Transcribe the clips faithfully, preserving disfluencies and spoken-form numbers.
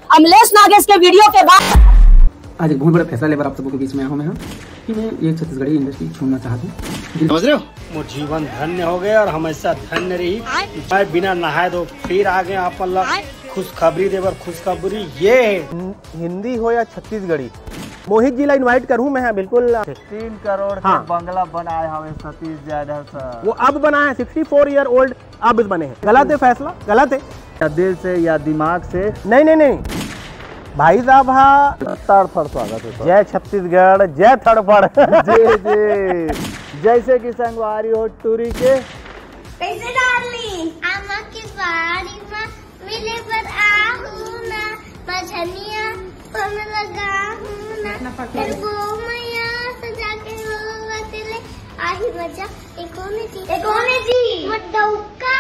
अमलेश नागेश के वीडियो के बाद आज एक बहुत बड़ा फैसला लेबर आप सबों के बीच में आया हूँ मैं, हाँ, कि मैं ये छत्तीसगढ़ी इंडस्ट्री छोड़ना चाहता हूँ। समझ रहे हो? मोर जीवन धन्य हो गए और हमेशा धन्य रही। मैं बिना नहाए धो फिर आ गए आप मन ला खुशखबरी देबर। खुशखबरी ये है, हिंदी हो या छत्तीसगढ़ी, मोहित जी ला इनवाइट करूँ मैं, हाँ, बिल्कुल। तीन करोड़ के हाँ। बंगला बनाए हवे सतीश जायसवाल। वो अब बना है, सिक्सटी फोर ईयर ओल्ड अब बने हैं। गलत है फैसला, गलत है। या दिल से या दिमाग से? नहीं, नहीं, नहीं। भाई साहब, हाँ। तड़फड़ स्वागत है सर। जय छत्तीसगढ़, जय तड़फड़। जी, जी। जैसे कि संगवारी हो टूरी के। कैसे डार्लिंग? आमा के बाड़ी में मिले बर आहू ना, मझनिया पन लगाहू ना। फिर वो मैया सजा के वो बतले आही मजा। ए कोने जी? ए कोने जी? मत डौका।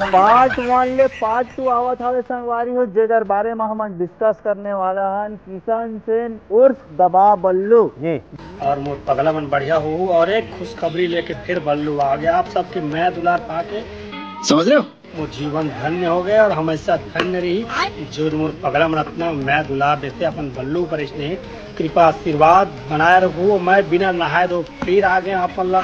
पार्ट वन ले पार्ट टू आवत हवे संगवारी हो, जेकर बारे में हमन डिस्कस करने वाला हन किशन सेन उर्फ दबा बल्लू। जी। और मोर पगला मन बढ़िया हो और एक खुशखबरी लेके फिर बल्लू आ गया आप सबके मैं दुलार पाके। समझ रहे हो? मोर जीवन धन्य हो गए और हमेशा धन्य रही। जो मोर पगला मन अतना मैं दुलार देते अपन बल्लू पर स्नेह कृपा आशीर्वाद बनाए रखो। मैं बिना नहाए धो फिर आ गए आप मन ला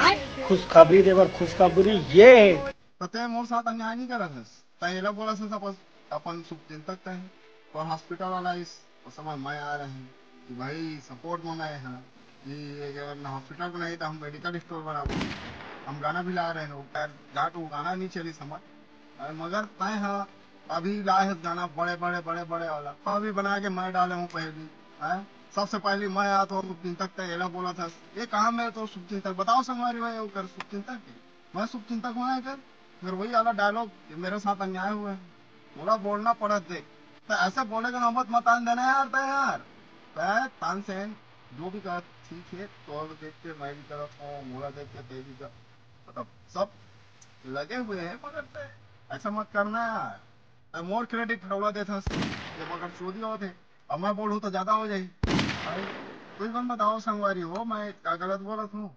खुशखबरी देबर। खुशखबरी ये है। तो तैं मोर साथ अन्याय नहीं करत हस। तैं एला बोलत हस अपन, अपन शुभचिंतक तैं। पर हॉस्पिटल वाला इस, उस समय मैं आ रहे हैं कि भाई सपोर्ट मंगाए हैं कि अगर हॉस्पिटल बनाई तो हम मेडिकल स्टोर बनाबो, हम गाना भी ला रहे हैं। वो खैर जाट वो गाना नहीं चली समझ। अरे मगर तैं हा अभी लाए है गाना बड़े, बड़े, बड़े, बड़े वाला। अभी बना के मैं डाले हूँ पहली, हैं? सबसे पहली मैं आ तो शुभचिंतक तैं एला बोलत हस। ये कहाँ मैं तो शुभचिंतक? बताओ संगवारी भाई, वो कर शुभचिंतक के? मैं शुभचिंतक हूँ ना कर? फिर वही वाला डायलॉग, ये मेरे साथ अन्याय हुआ है, मोला बोलना पड़ा देख। तो ऐसे बोले का नौबत मत आन देना यार, तैं यार। तैं तानसेन, जो भी कर, ठीक है, तो देख के मैं भी करत हूँ, मोला देख के तैं भी कर। मतलब, सब लगे हुए हैं, मगर तैं ऐसा मत करना यार। तैं मोर क्रेडिट हटौला देत हस, ये मगर चोरी होत है। अब मैं बोलूँ तो ज्यादा हो जाही। भाई, तू ही कौन बताओ संगवारी हो, मैं का गलत बोलत हूँ?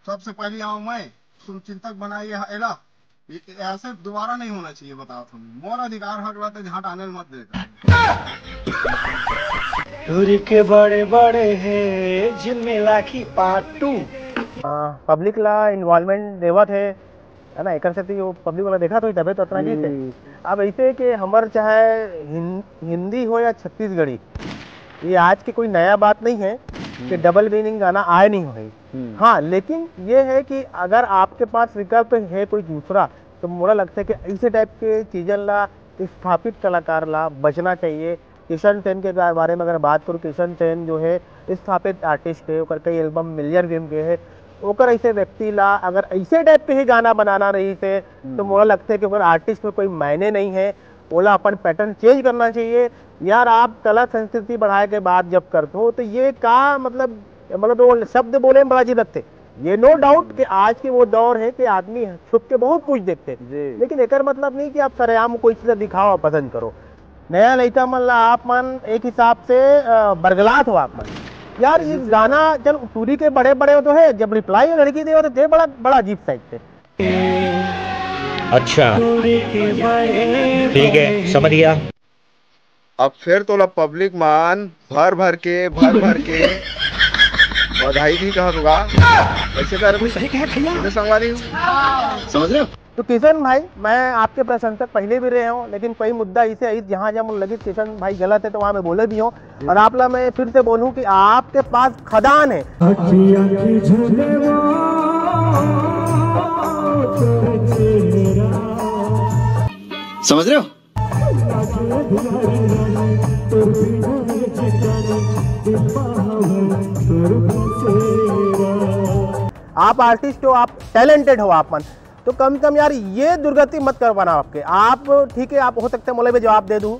सबसे पहले आऊँ मैं, शुभचिंतक बनाई है एला। ये ऐसे दोबारा नहीं होना चाहिए, बताओ तुम। मोर अधिकार हक ला तो झाट आने मत देगा। टूरी के बड़े बड़े हैं जिनमें लाखी पार्ट टू। पब्लिक ला इन्वॉल्वमेंट देवत है, है ना, एकर सेती वो पब्लिक वाला देखा तो ही तबे तो अतना गीत है। हम्म। अब ऐसे कि हमर चाहे हिं-, हिंदी हो या छत्तीसगढ़ी, ये आज के कोई नया बात नहीं है कि हम्म। डबल मीनिंग गाना आए नहीं होही। हम्म। हाँ, लेकिन ये है कि अगर आपके पास विकल्प है कोई दूसरा, तो मोला लगता है कि ऐसे टाइप के चीजन ला स्थापित कलाकार ला बचना चाहिए। किशन सेन के गा-, बारे में अगर बात करूँ, किशन सेन जो है स्थापित आर्टिस्ट है, ओकर कई एल्बम मिलियन व्यू के है, ओकर ऐसे व्यक्ति ला अगर ऐसे टाइप के ही गाना बनाना रही से, तो हम्म। मोला लगता है कि ओकर आर्टिस्ट में कोई मायने नहीं है। ओला अपन पैटर्न चेंज करना चाहिए यार। आप कला संस्कृति बढ़ाए के बात जब करते हो तो ये का मतलब, मतलब वो शब्द बोले में बड़ा अजीब लगते। ये नो डाउट कि आज के वो दौर है कि आदमी छुप के बहुत कुछ देखते हैं, जी। लेकिन एकर मतलब नहीं कि आप सरेआम कोई चीज दिखाओ पसंद करो। नया लइका मन ला आप मन एक हिसाब से, अ, बरगलात हो आप मन। यार, ये गाना चल टूरी के बड़े बड़े हो तो है, जब रिप्लाई लड़की दे हो तो दे बड़ा, बड़ा अजीब साइड पे। अच्छा, ठीक है, समझ गया। अब फिर तोला पब्लिक मान भर भर के, भर भर के बधाई भी कहा होगा। कैसे कर सही कहे भैया। संगवारी हूँ। समझ रहे हो? तो किशन भाई, मैं आपके प्रशंसक पहले भी रहे हूँ, लेकिन कोई मुद्दा इसे आई जहाँ जहाँ मुझे लगी किशन भाई गलत है तो वहाँ मैं बोले भी हूँ। और आप ला मैं फिर से बोलूँ कि आपके पास खदान है। समझ रहे हो? आप आर्टिस्ट हो, आप टैलेंटेड हो, आप मन तो कम से कम यार ये दुर्गति मत कर पाना आपके। आप ठीक है, आप हो सकते हैं मोला भी जवाब दे दूँ,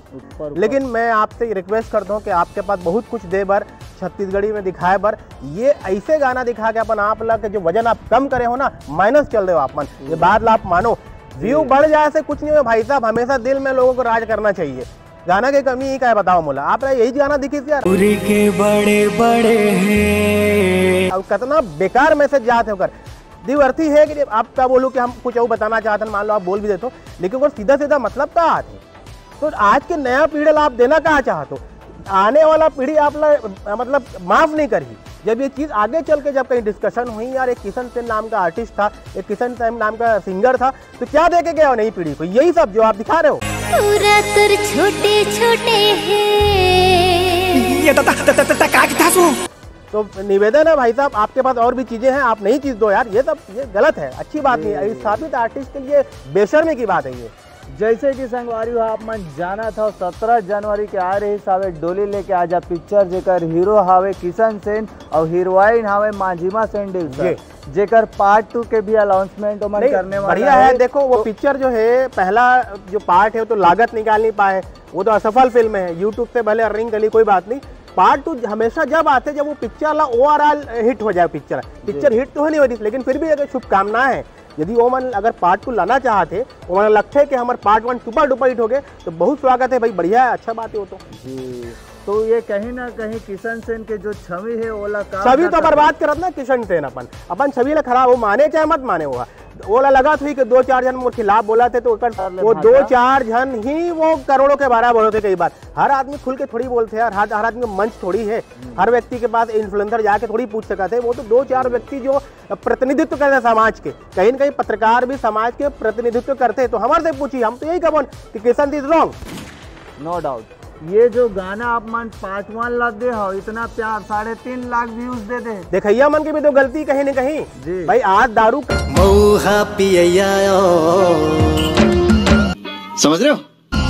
लेकिन मैं आपसे रिक्वेस्ट करता हूँ कि आपके पास बहुत कुछ दे बर, छत्तीसगढ़ी में दिखाए बर, ये ऐसे गाना दिखा के अपन आप ला के जो वजन आप कम करे हो ना, माइनस चल दे हो आप मन। ये बात ला आप मानो, व्यू बढ़ जाए से कुछ नहीं हो भाई साहब, हमेशा दिल में लोगों को राज करना चाहिए। गाना के कमी ही का है बताओ मोला, आप ला यही गाना दिखी यार। टूरी के बड़े बड़े हैं। अब कितना बेकार मैसेज जाते होकर। दिव अर्थी है कि आप का बोलो कि हम कुछ और बताना चाहते हैं, मान लो आप बोल भी देते हो, लेकिन वो सीधा सीधा मतलब का आते हैं। तो आज के नया पीढ़ी ला आप देना का चाहत हो? आने वाला पीढ़ी आप ला, मतलब, माफ नहीं करही। जब ये चीज आगे चल के जब कहीं डिस्कशन हुई, यार, एक किशन सेन नाम का आर्टिस्ट था, एक किशन सेन नाम का सिंगर था, तो क्या दे के गया हो नई पीढ़ी को? यही सब जो आप दिखा रहे हो। पूरा तुर छोटे छोटे है। ये त, त, त, त, त, का किथा सो? तो निवेदन है भाई साहब, आपके पास और भी चीजें हैं, आप नई चीज दो यार। ये सब, ये गलत है, अच्छी बात नहीं है। स्थापित आर्टिस्ट के लिए बेशर्मी की बात है ये। जैसे कि संगवारी हो, आप मन जानत हो, सत्रह जनवरी के आ रही सावे डोली लेके आजा पिक्चर, जेकर हीरो हावे किशन सेन और हीरोइन हावे मांझिमा सेन डिलसर, जेकर पार्ट टू के भी अनाउंसमेंट ओमन करने वाला बढ़िया है। देखो, वो पिक्चर जो है, पहला जो पार्ट है, वो तो लागत निकाल नहीं पाए, वो तो असफल फिल्म है, यूट्यूब से भले अर्निंग कर ली, कोई बात नहीं। पार्ट टू हमेशा जब आथे, जब वो पिक्चर ला ओवरऑल हिट हो जाए। पिक्चर पिक्चर हिट तो होनी होती, लेकिन फिर भी अगर शुभकामनाएं हैं, यदि ओमन अगर पार्ट टू लाना चाहत हे, ओमन लगथे कि हमर पार्ट वन सुपर डुपर हिट हो गए, तो बहुत स्वागत है भाई, बढ़िया है, अच्छा बात है वो तो। जी, तो ये कहीं ना कहीं किशन सेन के जो छवि है, ओला का छवि तो बर्बाद करत ना किशन सेन, अपन अपन छवि ला खराब, वो माने चाहे मत माने, वो ओला लगा थी कि दो चार झन मोर खिलाफ बोला थे, तो ओकर, वो दो चार झन ही वो करोड़ों के बारे में बोलते। कई बार हर आदमी खुल के थोड़ी बोलते यार, हर, हर आदमी का मंच थोड़ी है, हर व्यक्ति के पास इन्फ्लुएंसर जाके थोड़ी पूछ सकते हैं। वो तो दो चार व्यक्ति जो प्रतिनिधित्व करते हैं समाज के, कहीं ना कहीं पत्रकार भी समाज के प्रतिनिधित्व करते हैं। तो हमारे से पूछिए, हम तो यही कबन कि Kishan is wrong. No doubt, ये जो गाना आप मन पार्ट वन ला दे हो, इतना प्यार, साढ़े तीन लाख व्यूज दे दे। देखैया मन की भी तो गलती कहीं ना कहीं। जी। भाई, आज दारू मऊहा पियैया ओ। समझ रहे हो?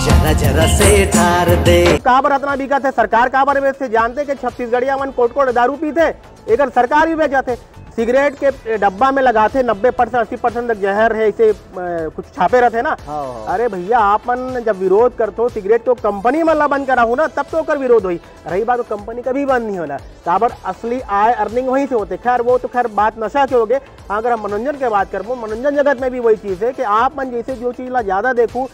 जरा जरा से ठार दे। काबर अतना बिकत है, सरकार काबर बेचथे? जानते कि छत्तीसगढ़िया मन कोट कोट दारू पीथे, एकर सरकार भी बेचथे। सिगरेट के डब्बा में लगाथे, नब्बे परसेंट, अस्सी परसेंट तक जहर है, इसे, अ, कुछ छापे रहते ना। हाँ, हाँ। अरे भैया, आप मन जब विरोध करथो, सिगरेट तो कंपनी मन ला बंद कराहू ना, तब तो ओकर विरोध होई। रही बात, तो कंपनी कभी बंद नहीं होना, काबर असली आय अर्निंग वहीं से होते। खैर, वो तो खैर बात नशा के हो गए। अगर हम मनोरंजन के बात करबो, मनोरंजन जगत में भी वही चीज है कि आप मन जैसे जो चीज ला ज्यादा देखू,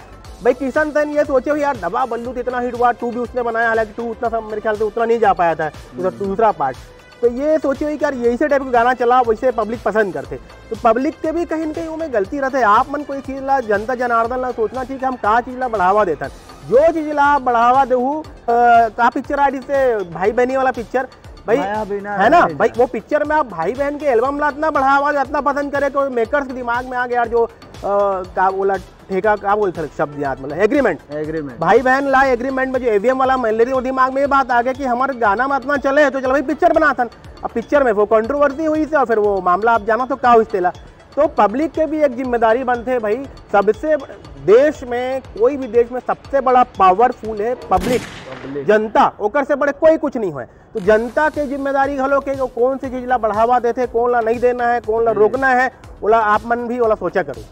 भाई, किशन सेन ये सोचे हो यार, दबा बल्लू तो इतना हिट हुआ, टू भी उसने बनाया, हालांकि टू उतना सा मेरे ख्याल से उतना नहीं जा पाया था, दूसरा, दूसरा पार्ट। तो ये सोचे हो कि यार, यही से टाइप का गाना चला, वैसे पब्लिक पसंद करते। तो पब्लिक के भी कहीं ना कहीं उमें गलती रहते। आप मन कोई चीज ला, जनता जनार्दन ला सोचना चाहिए कि हम का चीज ला बढ़ावा देथन। जो चीज ला आप बढ़ावा देहू, अ, का पिक्चर आ रही से, भाई बहनी वाला पिक्चर, भाई, माया बिना है ना रहे भाई, जा। वो पिक्चर में आप भाई बहन के एल्बम ला इतना बढ़ावा, इतना पसंद करे, तो मेकर्स के दिमाग में आ गया यार, जो, अ, का बोला, ठेका, का बोलते हैं शब्द याद, मतलब, एग्रीमेंट। एग्रीमेंट। भाई बहन ला एग्रीमेंट में जो एवीएम वाला मेलोडी, वो दिमाग में ये बात आ गया कि हमारे गाना में इतना चले है, तो चलो भाई, पिक्चर बनाथन। अब पिक्चर में वो कंट्रोवर्सी हुई से, और फिर वो मामला आप जाना तो का हुई तेला। तो पब्लिक के भी एक जिम्मेदारी बनते है भाई, सबसे बड़-, देश में, कोई भी देश में सबसे बड़ा पावरफुल है पब्लिक, पब्लिक। जनता, ओकर से बड़े कोई कुछ नहीं है। तो जनता के जिम्मेदारी घलो के, वो कौन सी चीज ला बढ़ावा देथे, कौन ला नहीं देना है, कौन ला जी। रोकना है, ओला आप मन भी ओला सोचा करो।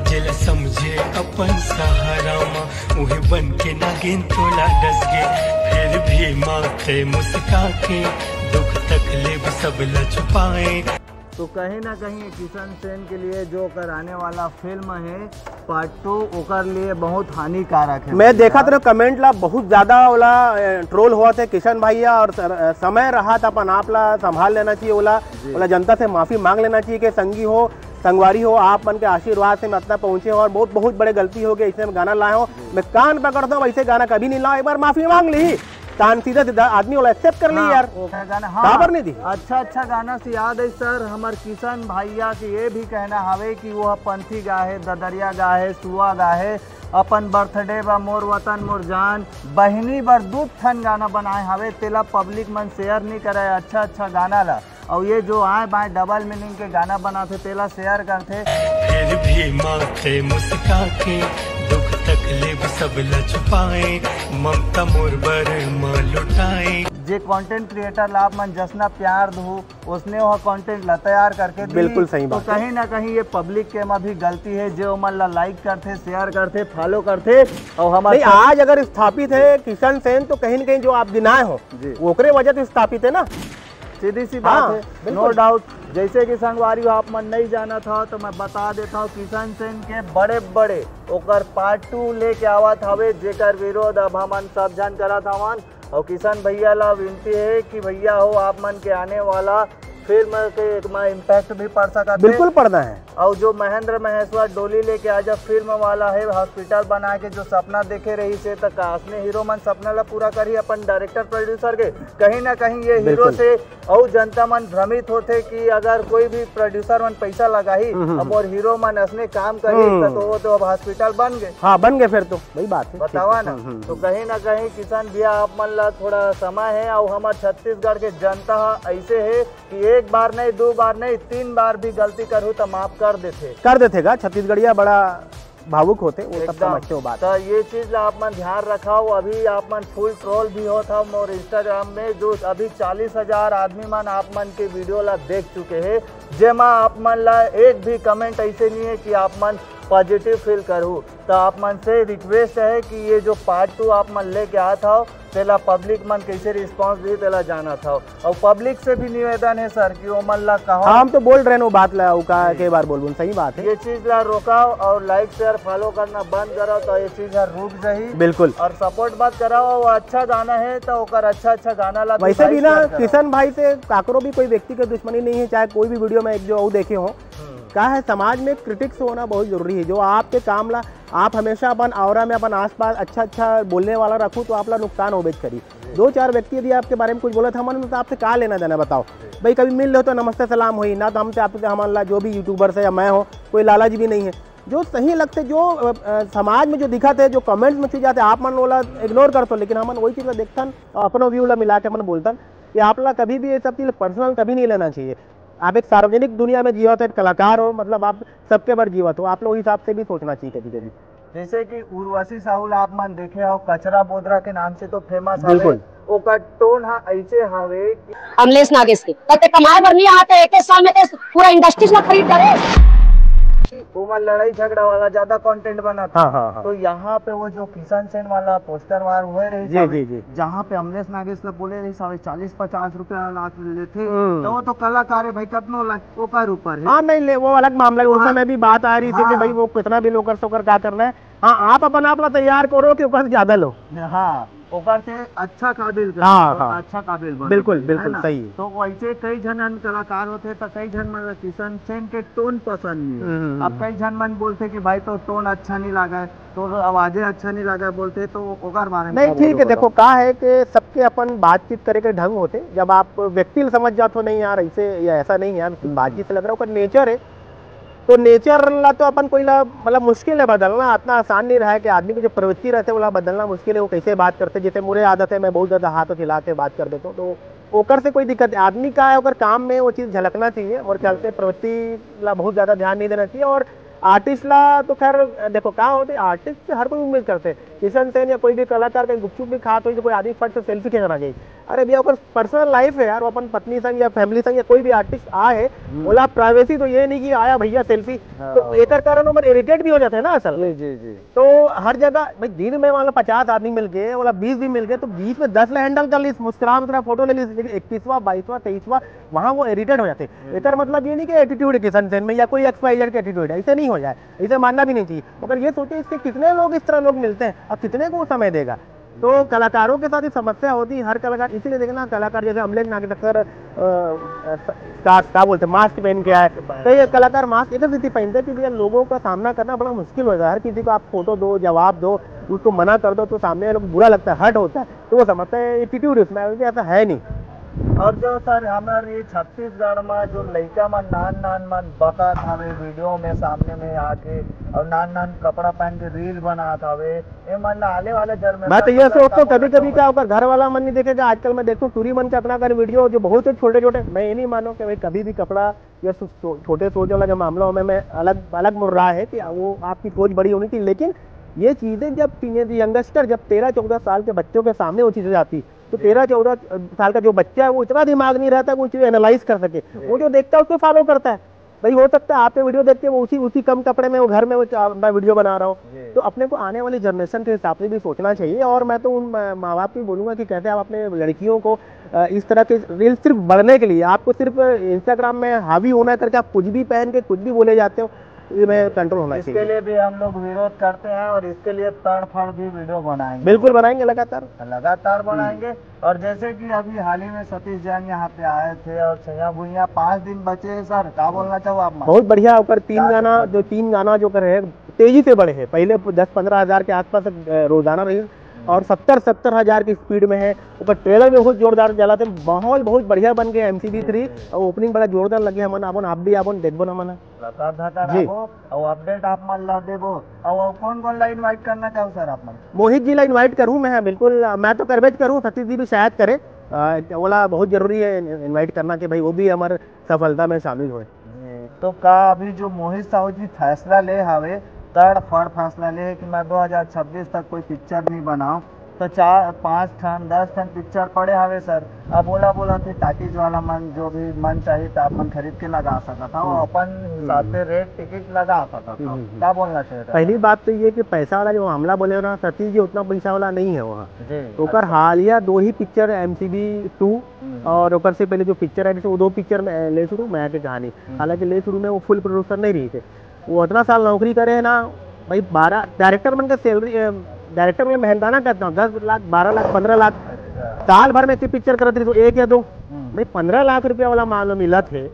जेला समझे अपन सहारा मा, उहे बन के नागिन तोला डस गे, फिर भी माथे मुस्का के, दुख तकलीफ सब ला छुपाए। तो कहीं ना कहीं किशन सेन के लिए जो ओकर आने वाला फिल्म है पार्ट टू, ओकर लिए बहुत हानिकारक है मैं भैया। देखत रहे कमेंट ला, बहुत ज्यादा ओला, अ, ट्रोल होवत है किशन भैया, और सर, अ, समय रहत अपन आप ला संभाल लेना चाहिए ओला, जी। ओला जनता से माफी मांग लेना चाहिए कि संगी हो, संगवारी हो, आप मन के आशीर्वाद से मैं इतना पहुंचे हो और बहुत, बहुत बड़े गलती हो गए, इसलिए मैं गाना लाए हो। जी। मैं कान पकड़ता हूँ, वैसे गाना कभी नहीं लाओ, एक बार माफी मांग ली। कान सीधा सीधा आदमी वाला एक्सेप्ट कर ली हाँ, यार। वो गाना, हाँ। काबर नहीं दी? अच्छा, अच्छा गाना से याद है सर, हमर किशन भैया के ये भी कहना हवे कि वो पंथी गा है, ददरिया गा है, सुआ गा है, अपन बर्थडे बा, मोर वतन मोर जान, बहिनी बर दू ठन गाना बनाए हवे, तेला पब्लिक मन शेयर नहीं करे, अच्छा, अच्छा गाना ला। और ये जो आए बाएं डबल मीनिंग के गाना बनाथे, तेला शेयर करथे। फिर भी माथे मुस्का के, दुख तकलीफ सब ला छुपाए, ममता मोर बर माँ लुटाए। जे कंटेंट क्रिएटर ला आप मन जसना प्यार दहू, उसने वह कंटेंट ला तैयार करके दी। बिल्कुल सही तो बात है। कहीं ना कहीं ये पब्लिक के मा भी गलती है, जे ओमन ला लाइक करथे, शेयर करथे, फॉलो करथे, और हमारे नहीं, साथ आज अगर स्थापित है किशन सेन, तो कहीं ना कहीं जो आप गिनाए हो, जी। ओकरे वजह से स्थापित है ना। सीधी सी बात हाँ, है, नो बिल्कुल। डाउट। जैसे कि संगवारी हो, आप मन नहीं जानत हो, तो मैं बता देता हूँ, किशन सेन के बड़े बड़े ओकर पार्ट टू लेके आवत हवे, जेकर विरोध अब हमन सब झन करत हवन। और किशन भैया ला विनती है कि भैया हो, आप मन के आने वाला फिल्म के मा इम्पैक्ट भी पड़ सकत हे। बिल्कुल पड़ना है। और जो महेंद्र महेश्वर डोली लेके आज फिल्म वाला है, हॉस्पिटल बना के जो सपना देखे रहिस हे, त का असने हीरो मन सपना ला पूरा करही अपन डायरेक्टर प्रोड्यूसर के? कहीं ना कहीं ये हीरो बिल्कुल। से और जनता मन भ्रमित होथे कि अगर कोई भी प्रोड्यूसर मन पैसा लगाही हम्म, हम्म, अब और हीरो मन असने काम करही, हम्म। त तो वो तो अब हॉस्पिटल बन गए। हाँ, बन गए फिर तो, वही बात है। बतावा ना। हम्म, हम्म, तो हम्म। कहीं ना कहीं किशन भैया, आप मन ला थोड़ा समय है और हमार छत्तीसगढ़ के जनता ह ऐसे है कि एक बार नहीं, दो बार नहीं, तीन बार भी गलती करहू त माफ कर देथे। कर देथे गा, छत्तीसगढ़िया बड़ा भावुक होथे, वो सब एकदम। समझथे वो बात। तो ये चीज ला आप मन ध्यान रखव। अभी आप मन फुल ट्रोल भी होत हव मोर इंस्टाग्राम में, जो अभी चालीस हजार आदमी मन आप मन के वीडियो ला देख चुके हे, जेमा आप मन ला एक भी कमेंट ऐसे नहीं है कि आप मन पॉजिटिव फील करहू। तो आप मन से रिक्वेस्ट है कि ये जो पार्ट टू आप मन लेके आत हव, तेला पब्लिक मन कैसे रिस्पॉन्स दी, तेला जानत हव। और पब्लिक से भी निवेदन है सर कि वो मन ला कहो। हाँ, हम तो बोल रहे हैं वो बात ला, वो का के बार बोलबो, सही बात है। ये चीज ला रोकाओ और लाइक शेयर फॉलो करना बंद करो, तो ये चीज हर रुक जाही। बिल्कुल। और सपोर्ट मत कराओ, वो अच्छा गाना है तो ओकर अच्छा अच्छा गाना ला भी वैसे भाई भी ना, शेयर करो। किशन भाई से काकरो भी कोई व्यक्ति के दुश्मनी नहीं है, चाहे कोई भी वीडियो में एक जो वो देखे हो। हम्म। का है, समाज में क्रिटिक्स होना बहुत जरूरी है। जो आपके काम ला, आप हमेशा अपन ऑरा में, अपन आसपास अच्छा अच्छा बोलने वाला रखो, तो आप ला नुकसान होबेच करी। दो चार व्यक्ति यदि आपके बारे में कुछ बोलत हे, हमन तो आपसे का लेना देना, बताओ। भाई, कभी मिल लो तो नमस्ते सलाम होई ना, तो हमसे, आपसे, हमन ला, जो भी यूट्यूबर है या मैं हो, कोई लालच भी नहीं है। जो सही लगथे, जो अ, अ, समाज में जो दिखत हे, जो कमेंट्स में चीज आथे, आप मन ओला इग्नोर करथो, लेकिन हमन वही चीज ला देखथन और अपनो व्यू ला मिला के हमन बोलथन कि आप ला कभी भी ये सब चीज पर्सनल कभी नहीं लेना चाहिए। आप एक सार्वजनिक दुनिया में जीवत हो, एक कलाकार हो, मतलब आप सबके बर जीवत हो, आप लोग हिसाब से भी सोचना चाहिए कभी कभी। जैसे कि उर्वशी साहू ला आप मन देखे हो, कचरा बोदरा के नाम से तो फेमस बिल्कुल। हवे, ओकर टोन हा ऐसे हवे कि अमलेश नागेश के, कहते कमाए बर नहीं आते, एक साल में ते पूरा इंडस्ट्रीज ला खरीद डाले। वो मन लड़ाई झगड़ा वाला ज्यादा कंटेंट बनाता। हाँ, हाँ, हाँ। तो यहाँ पे वो जो किशन सेन वाला पोस्टर वार हुए रही जी, जी, जी। जहाँ पे अमलेश नागेश ला बोले रही साढ़े चालीस पचास रुपया लाख लेथे, हम्म। तो वो तो कलाकार है भाई, कतनो लाख ओकर ऊपर है। हाँ, नहीं ले, वो अलग मामला है। उस हाँ। समय भी बात आ रही थी कि हाँ। भाई, वो कितना भी लोकर सोकर क्या करना है। हाँ, आप अपन आप ला तैयार करो कि ओकर से ज्यादा लो। हाँ, ओकर से अच्छा काबिल कर, हाँ, हाँ। अच्छा काबिल बन, बिल्कुल, है बिल्कुल, ना? सही। तो वैसे कई झन अन कलाकार होते तो कई झन मन ला किशन सेन के टोन पसंद नहीं है। हम्म। अब कई झन मन बोलते कि भाई तो टोन अच्छा नहीं लगा है, तो आवाजे अच्छा नहीं लगा है बोलते, तो ओकर बारे में नहीं, क्या ठीक है, बोलोगे? देखो, का है कि सबके अपन बातचीत करे के ढंग होते। जब आप व्यक्ति ल समझ जाते हो, नहीं यार, ऐसे या ऐसा नहीं यार, बातचीत से लग रहा है, ओकर नेचर है, तो नेचर ला तो अपन कोई ला, मतलब, मुश्किल है बदलना, इतना आसान नहीं रहा है कि आदमी की जो प्रवृत्ति रहते, ओला बदलना मुश्किल है। वो कैसे बात करते, जैसे मुझे आदत है, मैं बहुत ज्यादा हाथ हिला के बात कर देता हूँ, तो ओकर से कोई दिक्कत नहीं। आदमी का है, ओकर काम में वो चीज झलकना चाहिए। और ख्याल से प्रवृत्ति ला बहुत ज्यादा ध्यान नहीं देना चाहिए। और आर्टिस्ट ला तो खैर देखो, का होते, आर्टिस्ट से हर कोई उम्मीद करते, किशन सेन या कोई भी कलाकार कहीं गुपचुप भी खात हो तो कोई आदमी फट से सेल्फी खींचना चाहिए। अरे भैया, ओकर पर्सनल लाइफ है यार, वो अपन पत्नी संग या फैमिली संग या कोई भी आर्टिस्ट आ है, ओला प्राइवेसी तो ये नहीं कि आया भैया सेल्फी। हाँ। तो एकर कारण ओमन इरिटेट भी हो जाते हैं ना असल में। जी जी जी। तो हर जगह भाई, दिन में मान लो पचास आदमी मिल गए, ओला बीस भी मिल गए, तो बीस में दस ला हैंडल कर लीस, मुस्कुरा मुस्कुरा फोटो ले लीस, लेकिन इक्कीसवाँ, बाईसवाँ, तेईसवाँ, वहाँ वो इरिटेट हो जाते हैं। एकर मतलब ये नहीं कि एटीट्यूड है किशन सेन में या कोई एक्स वाई जेड का एटीट्यूड है, ऐसे नहीं हो जाए, ऐसे मानना भी नहीं चाहिए। मगर ये सोचो, इससे कितने लोग, इस तरह लोग मिलते हैं, अब कितने को समय देगा? तो कलाकारों के साथ ये समस्या होती है, हर कलाकार। इसीलिए देखना, कलाकार जैसे अमलेश नागेश अक्सर, अ, अ, का, का बोलते हैं, मास्क पहन के आए, तो ये कलाकार मास्क इधर से पहनते हैं क्योंकि लोगों का सामना करना बड़ा मुश्किल हो जाता है। हर किसी को आप फोटो दो, जवाब दो, उसको मना कर दो, तो सामने वाले को बुरा लगता है, हर्ट होता है, तो वो समझता है एटीट्यूड इसमें, क्योंकि ऐसा है नहीं। और जो सर, हमारे ये छत्तीसगढ़ में जो लइका मन, नान नान मन बकत हवे वीडियो में, सामने में आके, और नान नान कपड़ा पहन के रील बनात हवे, ये मन ला आने वाले जन्म में मैं तो ये सोचता हूँ, कभी कभी क्या होगा, घर वाला मन नहीं देखेगा। आजकल मैं देखता हूँ, टूरी मन के अपना कर वीडियो, जो बहुत ही छोटे छोटे, मैं ये नहीं मानूँ कि भाई कभी भी कपड़ा या सो-, सो-, छोटे सोच वाला जो मामला हो, मैं, मैं अलग, अलग मुड़ रहा है कि वो आपकी सोच बड़ी होनी चाहिए। लेकिन ये चीज़ें जब टीनेज यंगस्टर, जब तेरह चौदह साल के बच्चों के सामने वो चीज़ें आती, तो तेरह चौदह साल का जो बच्चा है, वो इतना दिमाग नहीं रहता कि वो चीज़ें एनालाइज कर सके। वो जो देखता है, उसको फॉलो करता है। भाई, हो सकता है आपके वीडियो देख के वो उसी, उसी कम कपड़े में वो घर में वो चा-, अपना वीडियो बना रहा हो। तो अपने को आने वाली जनरेशन के हिसाब से भी सोचना चाहिए। और मैं तो उन माँ, माँ बाप को बोलूँगा कि कैसे आप अपने लड़कियों को, अ, इस तरह के रील सिर्फ बढ़ने के लिए, आपको सिर्फ इंस्टाग्राम में हावी होना है करके आप कुछ भी पहन के कुछ भी बोले जाते हो। ये मैं कंट्रोल होना इसके चाहिए। लिए भी हम लोग विरोध करते हैं और इसके लिए तड़फड़ भी वीडियो बनाएंगे। बिल्कुल बनाएंगे लगातार। लगातार बनाएंगे। और जैसे कि अभी हाल ही में सतीश जैन यहाँ पे आए थे और सैया भुइया पाँच दिन बचे हैं सर, क्या बोलना चाहो आप? बहुत बढ़िया। ओकर तीन क्या गाना बात है। जो तीन गाना जो कर है, तेजी से बढ़े है। पहले दस पंद्रह हजार के आसपास अ, रोजाना रही और सत्तर सत्तर हजार की स्पीड में है। ओकर ट्रेलर भी बहुत जोरदार चला थे, माहौल बहुत बढ़िया बन गया एमसीबी थ्री। और ओपनिंग बड़ा जोरदार लगे हमन, अपन आप भी अपन देखबो ना मना। लकार धकार जी। आबो और अपडेट आप मन ला देबो। और कौन कौन ला इनवाइट करना चाहो सर आप मन? मोहित जी ला इनवाइट करूँ मैं, हाँ, बिल्कुल। मैं तो करबेज करूँ, सतीश जी भी शायद करे। अ, ओला बहुत जरूरी है इनवाइट करना कि भाई वो भी हमारे सफलता में शामिल होए। जी, तो का अभी जो मोहित साहू जी फैसला ले हवे, तड़ फड़ फैसला ले कि मैं दो हज़ार छब्बीस तक कोई पिक्चर नहीं बनाओ, तो चार पाँच ठन दस ठन पिक्चर पड़े हवे सर। अब ओला बोला कि टाकीज वाला मन जो भी मन चाहिए तो आप मन खरीद के लगा सकत हो, हम्म। अपन हिसाब से रेट टिकट लगा सकत हो। हम्म, हम्म। क्या बोलना चाहिए? पहली बात तो ये कि पैसा वाला जो मामला बोले हो ना सतीश जी, उतना पैसा वाला नहीं है वहाँ। जी। ओकर हालिया दो ही पिक्चर है, एमसीबी टू हम्म। और ओकर से पहले जो पिक्चर है, जैसे वो दो पिक्चर में ले शुरू मैं के कहानी, हालांकि ले शुरू में वो फुल प्रोड्यूसर नहीं रही थे, वो इतना साल नौकरी करे है ना भाई, बारह डायरेक्टर मन के सैलरी, डायरेक्टर में मेहनताना करता हूँ, दस लाख, बारह लाख, पंद्रह लाख, अच्छा। साल भर में एक पिक्चर करत रही तो एक या दो, हम्म। भाई, पंद्रह लाख रुपया वाला मान लो मिलत है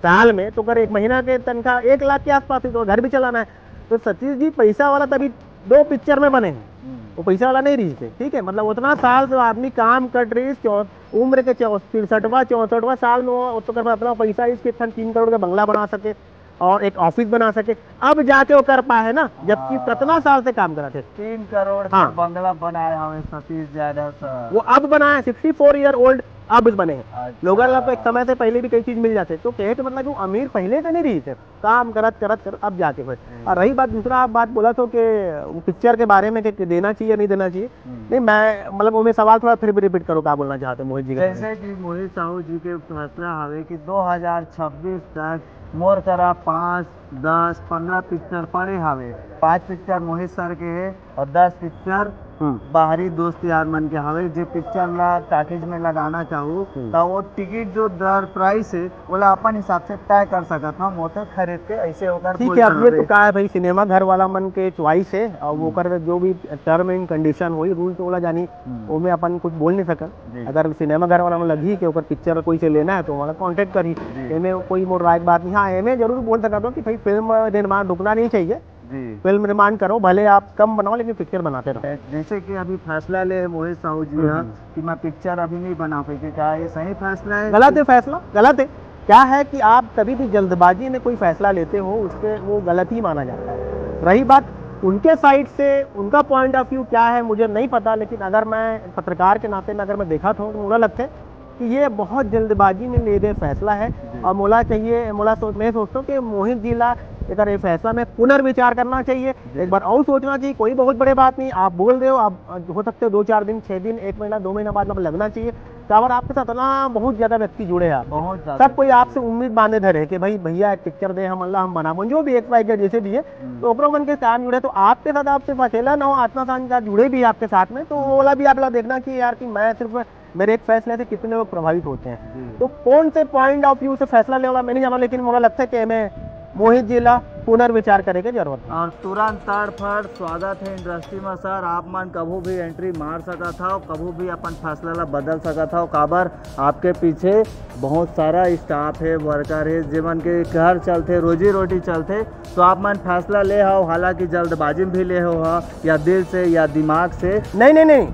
साल में, तो अगर एक महीना के तनख्वाह एक लाख के आसपास है, तो घर भी चलाना है। तो सतीश जी पैसा वाला तभी दो पिक्चर में बने हैं, हम्म। वो पैसा वाला नहीं रही थे, ठीक है। मतलब उतना साल से आदमी काम कर रही, चौ- उम्र के चौ- तिरसठवा चौसठवा साल में वो तो कर अपना पैसा इसके तीन करोड़ का बंगला बना सके और एक ऑफिस बना सके, अब जाके वो कर पाए है ना, जबकि हाँ। कितना साल से काम करा थे। तीन करोड़ के हाँ। बंगला बनाए हवे सतीश यादव सर। वो अब बनाए, सिक्सटी फोर ईयर ओल्ड अब बने हैं। अच्छा। लोगों को एक समय से पहले भी कई चीज मिल जाते, तो कहे तो मतलब कि वो अमीर पहले से नहीं रही थे, काम करत करत करत अब जाके हुए। और रही बात दूसरा, आप बात बोला तो कि वो पिक्चर के बारे में कि देना चाहिए या नहीं देना चाहिए, हम्म। नहीं, मैं मतलब वो मैं सवाल थोड़ा फिर भी रिपीट करो, क्या बोलना चाहते हैं मोहित जी का? जैसे कि मोहित साहू जी के फैसला हवे कि दो हज़ार छब्बीस तक मोर करा पाँच, दस, पंद्रह पिक्चर पड़े हवे। पाँच पिक्चर मोहित सर के है और दस पिक्चर हम्म। बाहरी दोस्त यार मन के हवे, जे पिक्चर ला टॉकीज में लगाना चाहू, हम्म। तो वो टिकट जो दर प्राइस है, ओला अपन हिसाब से तय कर सकत हम, वो तो खरीद के ऐसे होकर ठीक बोल है, अब ये सकते तो हैं। क्या है भाई, सिनेमा घर वाला मन के चॉइस है, और वो हम्म। कर जो भी टर्म एंड कंडीशन होई, रूल तो ओला जानी, हम्म। वो में अपन कुछ बोल नहीं सकन। जी। अगर सिनेमा घर वाला मन लगी कि ओकर पिक्चर कोई से लेना है तो वाला कॉन्टेक्ट करी, जी। एमे कोई मोर राय के बात नहीं। हाँ, एमे जरूर बोल सकता हूँ कि भाई फिल्म निर्माण रुकना नहीं चाहिए, जी। फिल्म निर्माण करो, भले आप कम बनाओ लेकिन पिक्चर बनाते रहो। जैसे कि अभी फैसला ले मोहित साहू जी हम्म, हा हम्म। कि मैं पिक्चर अभी नहीं बना पाई, क्या ये सही फैसला है? गलत है फैसला, गलत है। क्या है कि आप कभी भी जल्दबाजी में कोई फैसला लेते हो, उसके वो गलत ही माना जाता है। रही बात उनके साइड से, उनका पॉइंट ऑफ व्यू क्या है मुझे नहीं पता, लेकिन अगर मैं पत्रकार के नाते में अगर मैं देखा था तो मुझे लगता है कि ये बहुत जल्दबाजी में ले गए फैसला है। और मोला चाहिए, मोला सोच मैं सोचता हूँ कि मोहित जी ला एक ये फैसला में पुनर्विचार करना चाहिए, एक बार और सोचना चाहिए। कोई बहुत बड़े बात नहीं, आप बोल रहे हो, आप हो सकते हो दो चार दिन, छः दिन, एक महीना, दो महीना बाद मतलब लगना चाहिए। काबर आपके साथ ना बहुत ज्यादा व्यक्ति जुड़े हैं आप, बहुत ज्यादा सब कोई आपसे उम्मीद बांधे धरे कि भाई भैया एक पिक्चर दे हम, अल्लाह हम बनाबो, जो भी एक्स वाई जेड जैसे भी है। हम्म। तो ओकरो मन के काम जुड़े, तो आपके साथ, आपसे अकेला ना हो, आत्मा शांति साथ जुड़े भी आपके साथ में, तो वो वाला भी आप लोग देखना कि यार कि मैं सिर्फ मेरे एक फैसले से कितने लोग प्रभावित होते हैं। जी। तो कौन से पॉइंट ऑफ व्यू से फैसला लेवला मैं नहीं जाना, लेकिन मोला लगता है कि मैं मोहित जी ला पुनर्विचार करे के जरूरत है। और तुरंत तड़फड़ स्वागत है इंडस्ट्री में सर। आप मन कभू भी एंट्री मार सकत हो, कभू भी अपन फैसला ला बदल सकत हो। काबर आपके पीछे बहुत सारा स्टाफ है, वर्कर है, जीवन के घर चलते, रोजी रोटी चलते, तो आप मन फैसला ले हो, हालांकि जल्दबाजी में भी ले हो हा, या दिल से या दिमाग से। नहीं नहीं नहीं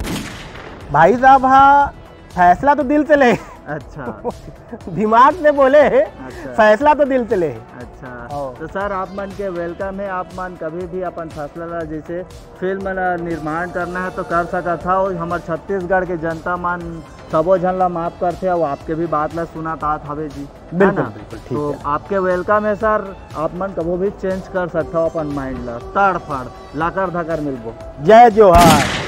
भाई साहब, हाँ, फैसला तो दिल से ले, अच्छा। दिमाग से बोले, अच्छा। फैसला तो दिल से ले। अच्छा, हाँ। तो सर आप मन के वेलकम है, आप मन कभी भी अपन फैसला ला, जैसे फिल्म ला निर्माण करना है तो कर सकत हो। हमर छत्तीसगढ़ के जनता मन सबो झन ला माफ करथे, और आपके भी बात ला सुनत आत हवे जी, है बिल्कुल, ना? बिल्कुल, ठीक तो है। आपके वेलकम है सर, आप मन कभू भी चेंज कर सकत हो अपन माइंड ला, तड़फड़ लाकर धकर मिलबो। जय जोहार।